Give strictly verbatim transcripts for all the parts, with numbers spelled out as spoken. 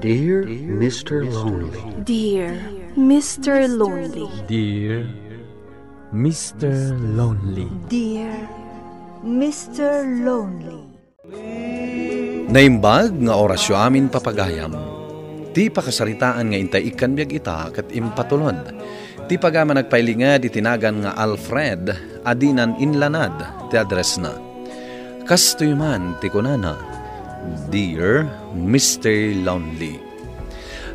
Dear Mister Lonely. Dear Mister Lonely. Dear Mister Lonely. Dear Mister Lonely. Naimbag nga orasyo amin, papagayam. Ti pakasaritaan nga intay ikkan biag ita ket impatulod. Ti pagayam a nagpailinged iti nagan nga Alfred a dinan inlanad ti addressna. Kastoy man ti kunana, "Dear Mister Lonely."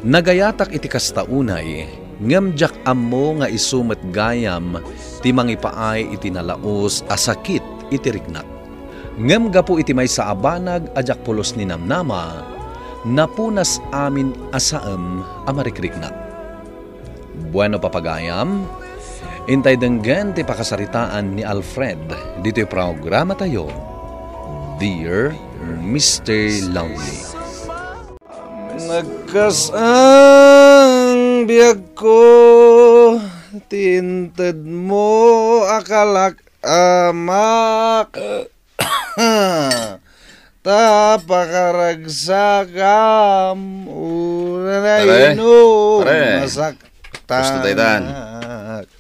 Nagayatak iti kasta unay, ngem diak ammo nga isu met gayam ti mangipaay iti nalaus a sakit iti riknak. Ngem gapu iti maysa a banag a diak pulos ninamnama, napunas amin a saem a marikriknak. Bueno, papagayam, intay denggen ti pakasaritaan ni Alfred ditoy programatayo, Dear Mister Lonely. Nagkasang biagko ti intedmo a kalak-, amak. Ta pakaragsakam, uray Pare, inom pare. Masaktan. Gusto tayo dan.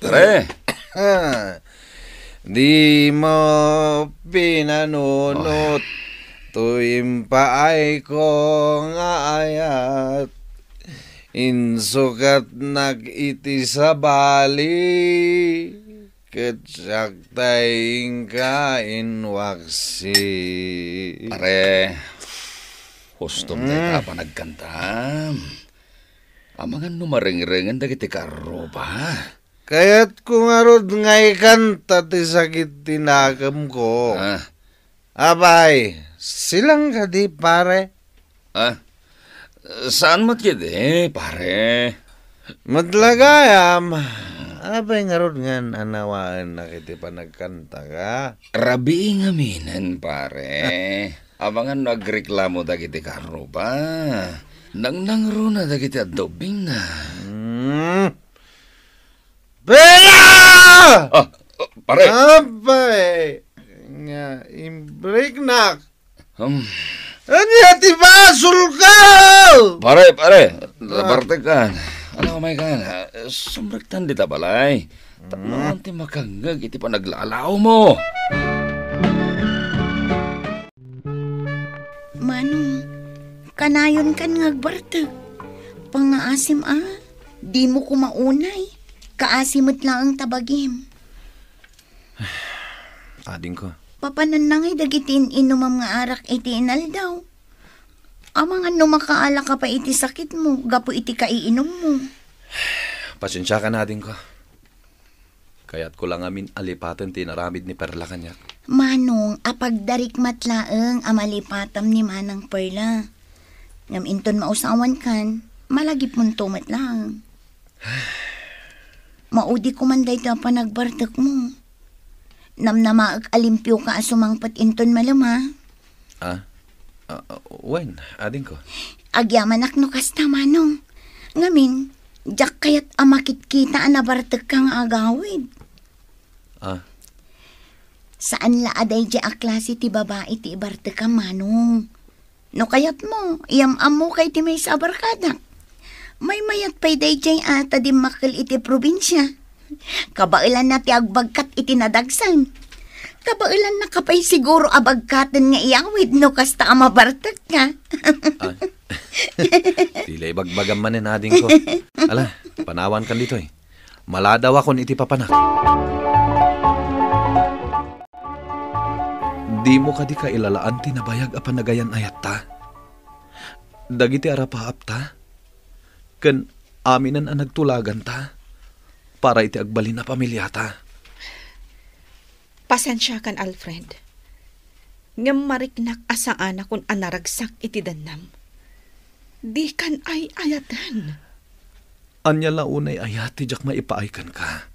Pare. Di mo pinanunot. Ay. Tuwing paay ko nga ayat. Insukat nak iti sabali. Ket siak tay inka inwaksi. Pare, hustom Mm. dayta a panagkantam. Amangan no marengrengen dagiti karruba. Kayatko ngarud nga ikanta ti sakit ti nakemko. Ah. Apay, silang kadi, pare? Ah, saan met ketdi, pare? Met la gayam, apay ngarud nga anawaennak iti panagkantaka? Rabii ngaminen, pare. Amangan no agreklamo dagiti karruba. Nangnangruna dagiti adda ubbingna. Hmm. Bea! Ah, pare. Apay nga imbriknak. Hmm. Ania ti basolko? Pare, pare, Ah. Nabartek kan. Ano, may kan? Sumrektan dita balay. Tapno Hmm. ti makangngeg iti panaglalaomo. Manong, kanayon kan nga agbartek. Pangaasim a, dimo koma unay. Kaasi met laeng ta bagim. Adingko. Papananna ngay dagiti in-inumam nga arak iti inaldaw. Amangan no makaalaka pay iti sakitmo gapu iti kaiinummo. Pasensiakan, adingko. Kayatko la ngamin a lipaten ti inaramid ni Perla kaniak. Manong, apagdarik met laeng a malipatam ni Manang Perla. Ngem inton mausawankan, malagipmonto met laeng. Maudi koman daytoy a panagbartekmo. Namnamaek a limpioka a sumangpet inton malem, a. Ah? Ah, ah, wen, adingko. Agyamanak no kasta, Manong. Ngamin, diak kayat a makitkita a nabartekka nga agawid. Ah. Saan la a daydiay a klase ti babai ti ibartekam, Manong. No kayatmo, iyam-ammok iti maysa a barkadak. Maymayat pay daydiay a ta dimmakkel iti probinsia. Kabaelanna ti agbagkat iti nadagsen. Kabaelannaka pay siguro a bagkaten nga iyawid no kasta a mabartekka. Ah. Ti la ibagbagam manen, adingko. Ala, panawankan ditoy. Maladawakon iti papanak. Dimo kadi kailalaan ti nabayag a panagayan-ayatta? Dagiti arapaapta? Ken aminen a nagtulaganta para iti agbalin a pamiliata? Pasensiakan, Alfred. Ngem mariknak a saanakon a naragsak iti dannam. Dikan ay-ayaten. Ania la unay aya ti diak maipaay kenka,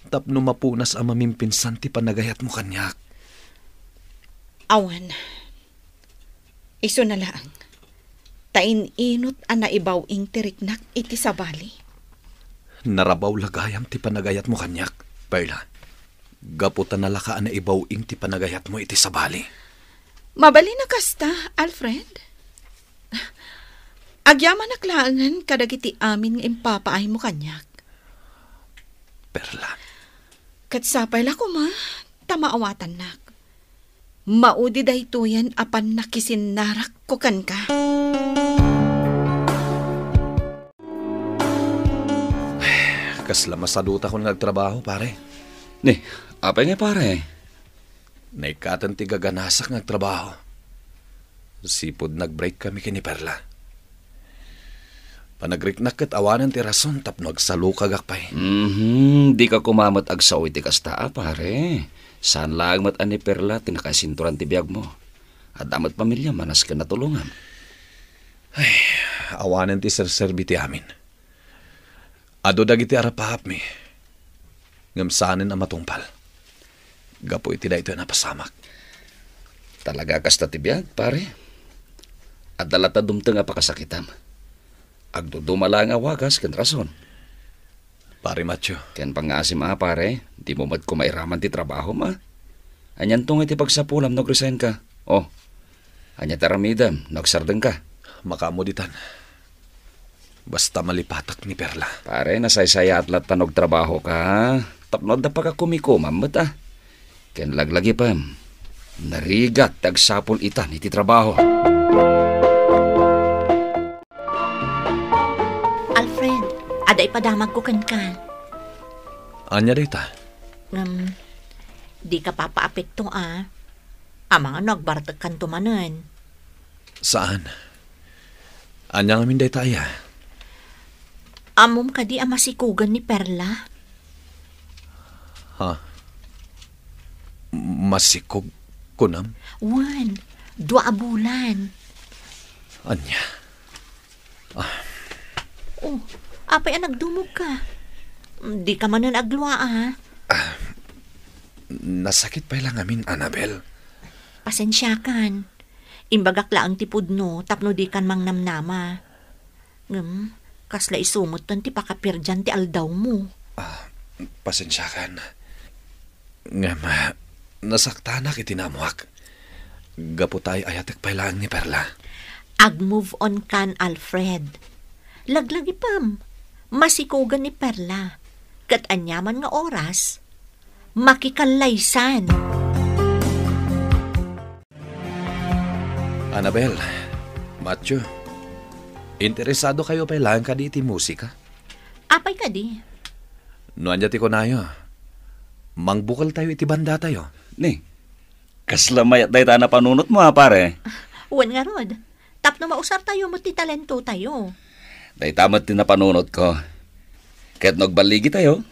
tapno mapunas a mamimpinsan ti panagayatmo kaniak? Awan. Isuna laeng. Ta in-inot a naibaw-ing ti riknak iti sabali. Narabaw la gayam ti panagayatmo kaniak, Perla. Gapu ta nalaka a naibaw-ing ti panagayatmo iti sabali. Mabalin a kasta, Alfred? Agyamanak laengen kadagiti amin nga impapaaymo kaniak. Perla. Ket sapay la koma ta maawatannak. Maudi daytoyen a pannakisinnarek ko kenka. Kasla masadutakon nga agtrabaho, pare. Ni, apay nga, pare? Naikkaten ti gaganasak nga agtrabaho. Sipud nag-break kami ken ni Perla. Panagriknak ket awanen ti rason tapno agsalukagak pay. Mhm, dika koma met agsao iti kasta a, pare. Saan laeng met a ni Perla ti nakasinturan ti biagmo. Adda met pamiliam a nasken a tulongam. Ay, awanen ti serserbi ti amin. Adu dagiti arapaapmi ngem saanen a matungpal gapu iti daytoy a napasamak. Talaga a kasta ti biag, pare. Adda latta dumteng a pakasakitam. Agduduma laeng a wagas ken rason. Pare Matthew. Ken pangngaasim a, pare, dimo met koma iraman ti trabahom a. Anianto ngay ti pagsapulam no agresign ka? O, ania ti aramidem no agsardengka? Makaammo ditan. Basta malipatak ni Perla. Pare, nasaysayaat latta no agtrabahoka. Tapno adda pakakumikomam met a. Ken laglagipem, narigat ti agsapul itan iti trabaho. Alfred, adda ipadamagko kenka. Ania dayta? Ngem, dika papaapekto a. Amangan no agbartekkanto manen. Saan? Ania ngamin dayta aya? Ammom kadi a masikogen ni Perla? Ha? Masikog kunam? Wen, dua a bulan. Ania? Ah. Oh, apay a nagdumogka? Dika manen aglua a. Ah, nasakit pay la ngamin, Annabel. Pasensiakan. Imbagak laeng ti pudno tapno dikan mangnamnama. Ngem, kasla isu metten ti pakaperdian ti aldawmo. Ah, pasensiakan. Ngem, ah, nasaktanak iti naammoak. Gapu ta ay-ayatek pay laeng ni Perla. Ag-move on kan, Alfred. Laglagipem, masikogen ni Perla. Ket aniaman nga oras, makikallaysan. Annabel, Matthew, interesado kayo pay laeng kadi iti musika? Apay kadi? No ania ti kunayo, mangbukel tayo iti banda tayo. Ni, kasla mayat dayta a napanunot mo, a, pare? Wen ngarud, tapno mausar tayo met ti talento tayo. Dayta met ti napanunot ko. Ket no agballigi tayo,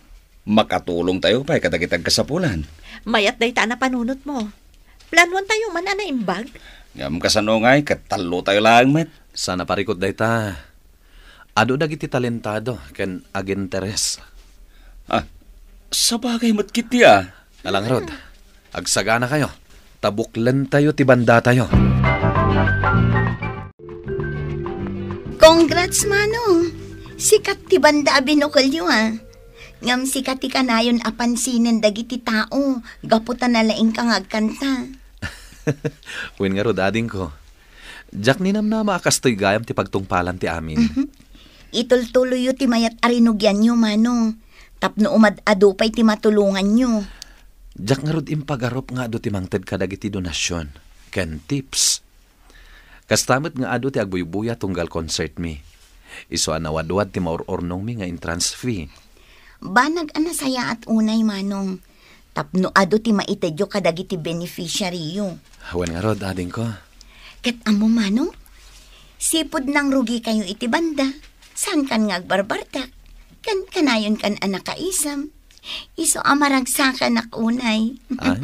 makatulong tayo pay kadagiti agkasapulan. Mayat dayta a napanunot mo. Planuan tayo man a naimbag. Ngem kasano ngay, ket tallo tayo laeng met. Sana parikut dayta. Adu dagiti talentado ken aginteres. Ah, sabagay met kiti a. Alangrod, agsagana kayo. Tabuklen tayo ti banda tayo. Congrats, Manong! Sikat ti banda a binukelyo, a. Ngem sika ti kanayon a pansinen dagiti tao gapu ta nalaingka nga agkanta. Wen ngarud, adingko. Diak ninamnama a kastoy gayam ti pagtungpalan ti amin. Mhm. Itultuloyyo ti mayat a rinugianyo, Manong, tapno umad-adu pay ti matulonganyo. Diak ngarud impagarup nga adu ti mangted kadagiti donasyon ken tips. Kasta met nga adu ti agbuybuya tunggal concert mi. Isu a nawadwad ti maur-urnongmi nga entrance fee. Banag a nasayaat unay, Manong, tapno adu ti maitedyo kadagiti beneficiaryyo. Wen ngarud, adingko. Ket ammo, Manong, sipud nangrugikayo iti banda, saankan nga agbarbardak, ken kanayonkan a nakaisem. Isu a maragsakanak unay. Ah?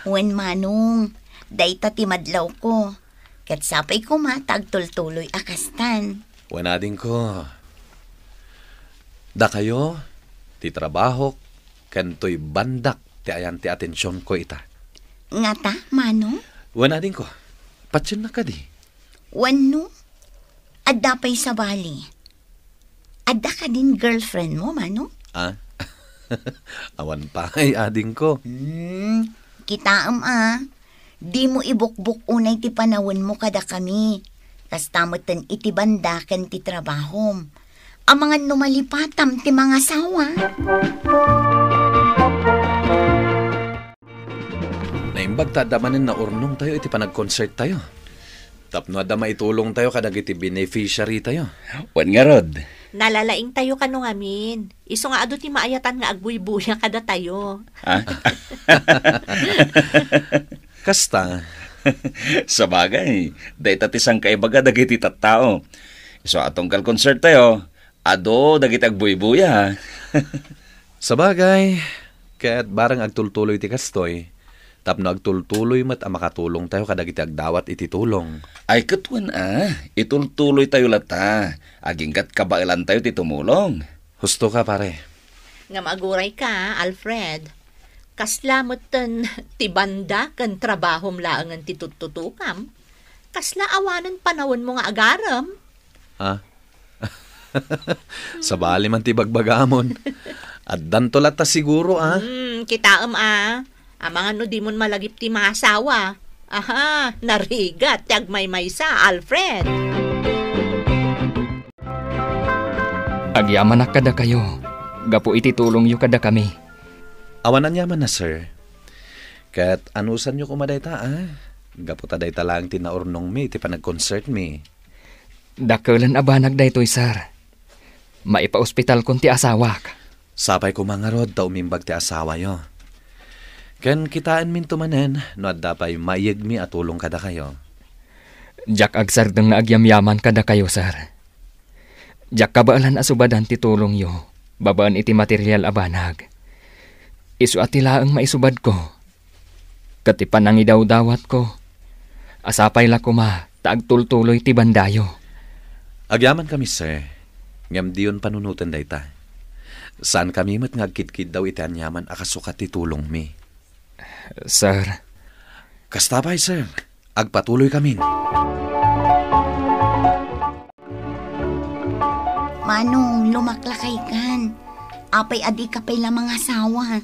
Wen, Manong, dayta ti madlawko. Ket sapay koma ta agtultuloy a kastan. Wen, adingko. Dakayo, ti trabahok, ken toy bandak ti ayan ti atensionko ita. Ngata, Manong? Wen, adingko. Patiennak kadi? Wenno, adda pay sabali. Adda kadin girlfriend mo, Manong? Ah? Awan pay, adingko. Hmm, kitaem a. Dimo ibukbok unay ti panawenmo kadakami. Kasta metten iti banda ken ti trabahom. Amangan no malipatam ti mangasawa. Naimbag ta adda manen naurnongtayo iti panagkonserttayo. Tapno adda maitulongtayo kadagiti beneficiarytayo. Wen ngarud. Nalalaingtayo kano ngamin. Isu nga adu ti maayatan nga agbuybuya kadatayo. Ha? Kasta. Sabagay, dayta ti sangkaibaga dagiti tattao. Isu a tunggal konserttayo, adu dagiti agbuybuya. Sabagay, ket bareng agtultuloy ti kastoy, tapno agtultuloy met a makatulongtayo kadagiti agdawat iti tulong. Ay, ket wen a, itultuloytayo latta, aginggat kabaelantayo ti tumulong. Husto ka, pare. Ngem aguray ka, Alfred. Kasla metten ti banda ken trabahom laengen ti tuttutukam. Kasla awanen panawenmo nga agarem. Ha? Sabali man ti bagbagamon. Addanto latta siguro, a. Hmm, kitaem, a. Amangan no dimon malagip ti maasawa. Aha, narigat ti agmaymaysa, Alfred. Agyamanak kadakayo, gapu iti tulongyo kadakami. Awan aniamanna, sir. Ket anusanyo koma dayta, a? Gapu ta dayta laeng ti naurnongmi iti panagkonsertmi. Dakelen a banag daytoy, sir. Maipaospitalkon ti asawak. Sapay koma ngarud ta umimbag ti asawayo. Ken kitaenminto manen no adda pay maiyegmi a tulong kadakayo. Diak agsardeng nga agyamyaman kadakayo, sir. Diak kabaelan a subadan ti tulongyo babaen iti material a banag. Isu a ti laeng maisubadko. Ket ti panangidawdawatko, a sapay la koma ta agtultuloy ti bandayo. Agyamankami, sir, ngem diyon panunoten dayta. Saankami met nga agkidkiddaw iti aniaman a kasukat ti tulongmi. Sir. Kasta pay, sir. Agpatuloykamin. Manong, lumaklakaykan. Apay a dika pay la mangasawa?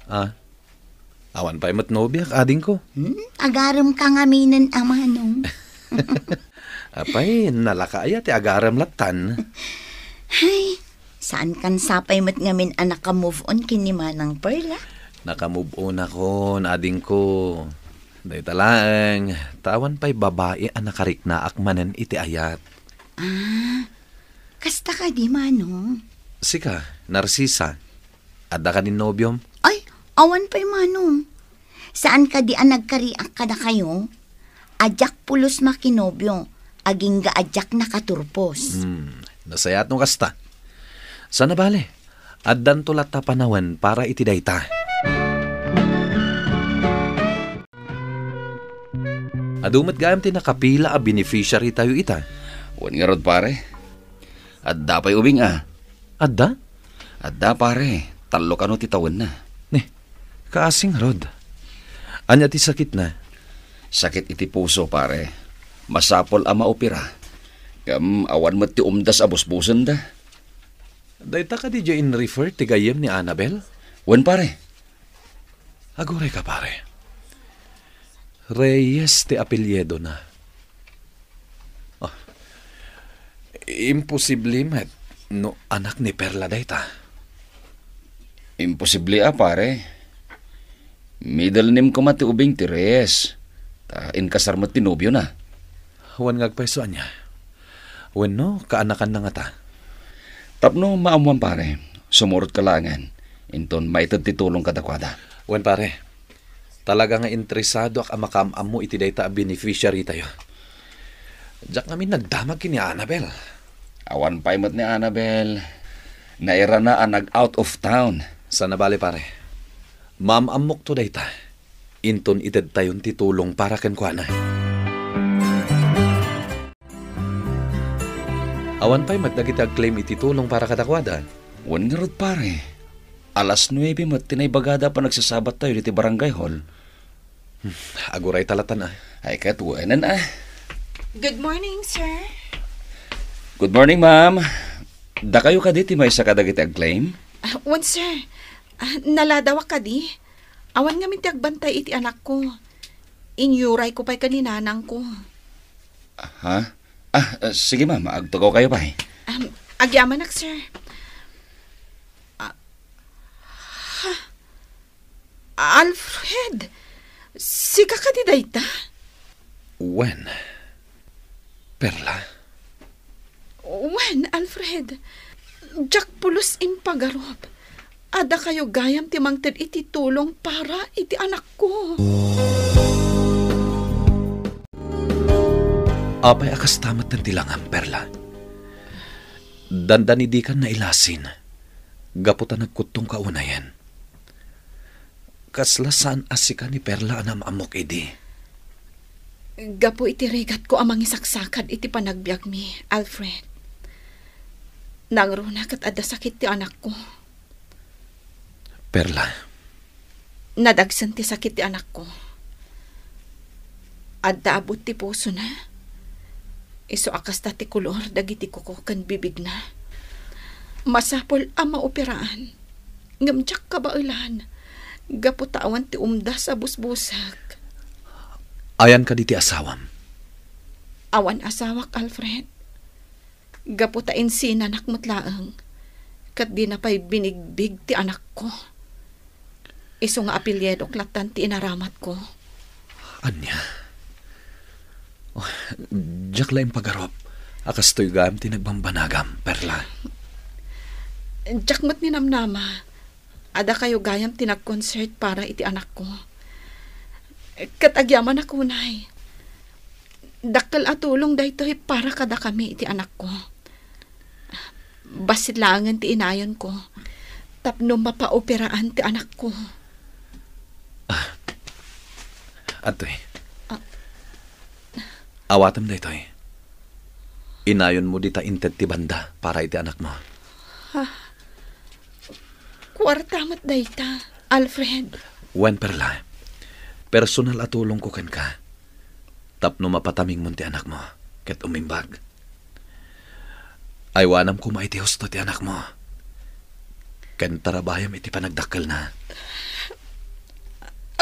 A, awan pay met nobiak, adingko. Hmm? Agaremka ngaminen a, Manong. Apay, nalaka aya ti agarem lattan? Hay, saankan sapay met ngamin a naka-move on ken ni Manang Perla? Naka-move on akon, adingko. Dayta laeng, ta awan pay babai a nakariknaak manen iti ayat. A, kasta kadi, Manong? Sika, Narcisa, adda kadin nobiom? Ay, awan pay, Manong. Saan kadi a nagkariak kadakayo? A diak pulos makinobio, agingga a diak nakaturpos. Hmm, nasayaat no kasta. Sana bale, addanto latta panawen para iti dayta. Adu met gayam ti nakapila a beneficiary tayo ita. Wen ngarud, pare. Adda pay ubing a. Adda? Adda, pare. Tallo kano ti tawenna. Ni, kaasi ngarud. Ania ti sakitna? Sakit iti puso, pare. Masapul a maopera. Ngem awan met ti umdas a busbusenda. Dayta kadi diay in-refer ti gayyem ni Annabel? Wen, pare. Aguray ka, pare. Reyes ti apelyidona. Ah, imposible met no anak ni Perla dayta. Imposible a, pare. Middle name koma ti ubing ti Reyes. Ta inkasar met ti nobiona. Wen nga agpayso ania? Wenno, kaanakanna ngata? Tapno maammuan, pare, sumurot ka laengen, inton maited ti tulong kadakuada. Wen, pare, talaga nga interesadoak a makaam-ammo iti dayta a beneficiary tayo. Diak ngamin nagdamag ken ni Annabel. Awan pay met ni Annabel. Nairana a nag-out of town. Sana bale, pare. Maam-ammokto dayta. Inton itedtayon ti tulong para kenkuana. Awan pay met dagiti agclaim iti tulong para kadakuada. Wen ngarud, pare. Alas nuebe met ti naibagada a panagsasabattayo iti barangay hall. Hmm, aguray ta latan, a. Ay, ket wenen, a. Good morning, sir. Good morning, ma'am. Dakayo kadi ti maysa kadagiti agclaim? Ah, wen, sir. Ah, naladawak kadi. Awan ngamin ti agbantay iti anakko. Inyurayko pay ken ni nanangko. A, Ah? Ah, ah, sige, ma'am. Agtugaw kayo pay. Um, agyamanak, sir. Ah, ha? Alfred, sika kadi dayta? Wen, Perla. Wen, Alfred, diak pulos impagarup. Adda kayo gayam ti mangted iti tulong para iti anakko. Apay a kasta met ti langam, Perla? Dandani dikan nailasin, gapu ta nagkuttongka unayen. Kasla saan a sika ni Perla a naam-ammok idi. Gapu iti rigatko a mangisaksakad iti panagbiagmi, Alfred. Nangruna ket adda sakit ti anakko. Perla. Nadagsen ti sakit ti anakko. Adda abut ti pusona. Isu a kasta ti kolor dagiti kuko ken bibigna. Masapul a maoperaan. Ngem diak kabaelan. Gapu ta awan ti umdas a busbusek. Ayan kadi ti asawam? Awan asawak, Alfred. Gapu ta insinanak met laeng, ket dina pay binigbig ti anakko. Isu nga apelyidok lattan ti inaramatko. Ania? Oh, diak la impagarup a kastoy gayam ti nagbambanagam, Perla. Diak met ninamnama. Adda kayo gayam ti nag-concert para iti anakko. Ket agyamanak unay. Dakkel a tulong daytoy para kadakami iti anakko. Bassit laengen ti inayonko tapno mapaoperaan ti anakko. Ah. Adtoy. Ah. Awatem daytoy. Inayonmo dita inted ti banda para iti anakmo. Ah. Kuarta met dayta, Alfred. Wen, Perla. Personal a tulongko kenka. Tapno mapatamingmon ti anakmo, ket umimbag. Aywanam koma iti husto ti anakmo. Ken tarabayam iti panagdakkelna.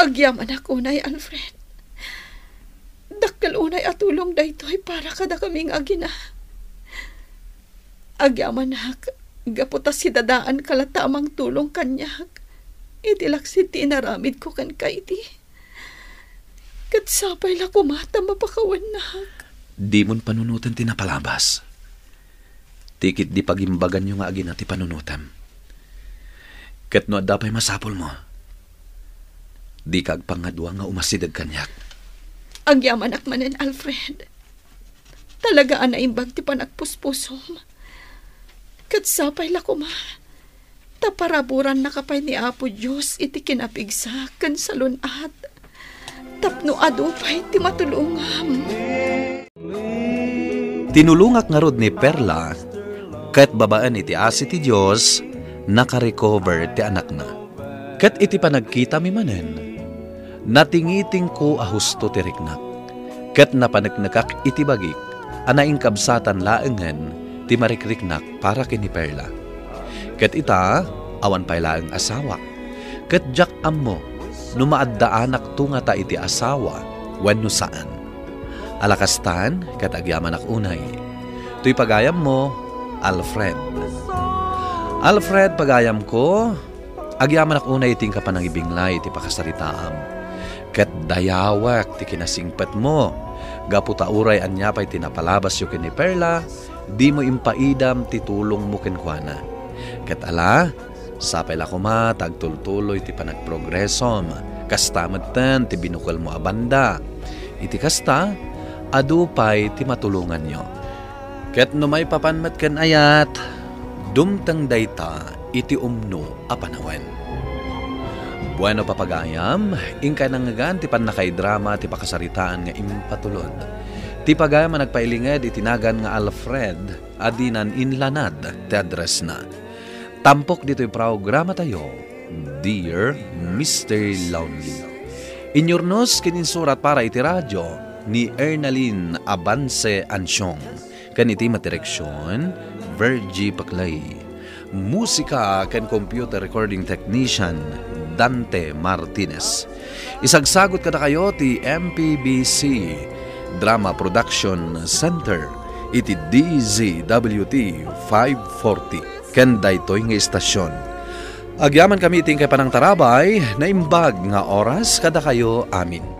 Agyamanak unay, Alfred. Dakkel unay a tulong daytoy para kadakami nga agina. Agyamanak, gapu ta sidadaanka latta a mangtulong kaniak iti laksid ti inaramidko kenka idi. Ket sapay la koma ta mapakawannak. Dimon panunoten ti napalabas. Ti ketdi pagimbaganyo nga agina ti panunotem. Ket no adda pay masapulmo, dika agpangngaduang nga umasideg kaniak. Agyamanak manen, Alfred. Talaga a naimbag ti panagpuspusom. Ket sapay la koma ta paraburannaka pay ni Apo Dios iti kinapigsa ken salun-at tapno adu pay ti matulongam. Tinulongak ngarud ni Perla, ket babaen iti asi ti Dios, nakarecover ti anakna. Ket iti panagkitami manen, natingitingko a husto ti riknak, ket napaneknekak iti bagik a nainkabsatan laengen ti marikriknak para ken ni Perla. Ket ita, awan pay laeng asawak, ket diak ammo no maaddaanakto ngata iti asawa wenno saan. Ala kastan, ket agyamanak unay. Toy pagayammo, Alfred. Alfred, pagayamko, agyamanak unay iti inka panangibinglay iti pakasaritaam. Ket dayawek ti kinasingpetmo, gapu ta uray ania pay ti napalabasyo ken ni Perla, dimo impaidam ti tulongmo kenkuana. Ket ala, sapay la koma ta agtultuloy ti panagprogresom, kasta metten ti binukelmo a banda. Iti kasta, adu pay ti matulonganyo. Ket no maipapan met ken ayat, dumteng dayta iti umno a panawen. Bueno, papagayam, inkay nangngegan ti pannakaidrama ti pakasaritaan nga impatulod. Ti pagayam a nagpailinged iti nagan nga Alfred a dinan inlanad ti addressna. Tampok ditoy programatayo, Dear Mister Lonely. Inyurnos ken insurat para iti radio ni Ernalyn Abance Ansiong, ken iti madireksion, Virgie Paclay. Musika ken computer recording technician, Dante Martinez. Isagsagot kadakayo ti M P B C Drama Production Center iti D Z W T five forty ken daytoy nga istasyon. Agyamankami iti inkay panangtarabay, naimbag nga oras kadakayo amin.